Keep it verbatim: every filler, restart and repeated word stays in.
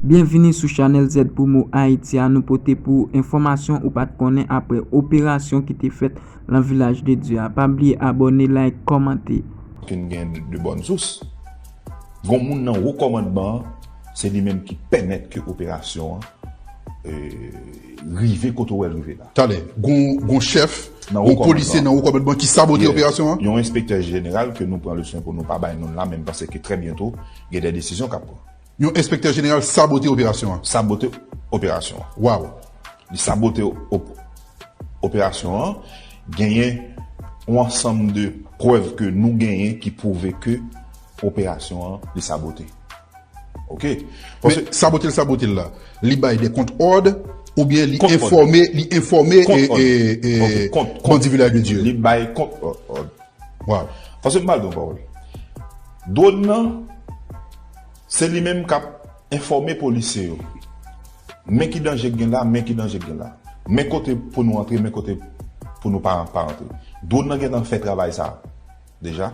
Byenvini sou chanèl Z pou Mo Ayiti a, nou pote pou ou enfòmasyon ou pa t konnen apre operasyon ki te fèt lan Vilaj de Dye a. Pa bliye abòne, like, kòmante. Ke n gen de, de bòn sous. Gon moun nan wo kòmandman an, se li menm ki pèmèt ke operasyon an e, rive kote w wè l rive la. Talè, gon, gon chèf, Nan wo gon polisye kòmandman. Nan wo kòmandman ki sabote Yeah. Operasyon an? Yon enspektè jeneral ke nou pran le swen pou nou pa bay non l la, men m panse ke trè byento, gen de desizyon k ap pran. Yon enspektè jeneral sabote Operasyon an? Sabote operasyon an. Waw. Li sabote op, operasyon an, genyen yon ansanm de prèv ke nou genyen ki pwouve ke operasyon an, li sabote. Ok? Men sabote l, sabote l la, li bay de kont òd, oubyen li Kont òd. enfòme, li enfòme Kont e, òd. e, e, Ok, kont, kont. bandi Vilaj de Dye yo? Li bay kont òd. Òd. Waw. Paske m pral di yon pawòl. Dwòn nan, se li menm k ap enfòme polisye yo. Men ki danje k gen la, men ki danje k gen la. Men kote pou nou antre, men kote pou nou pa, pa antre. Dwòn nan gentan fè travay sa a, deja.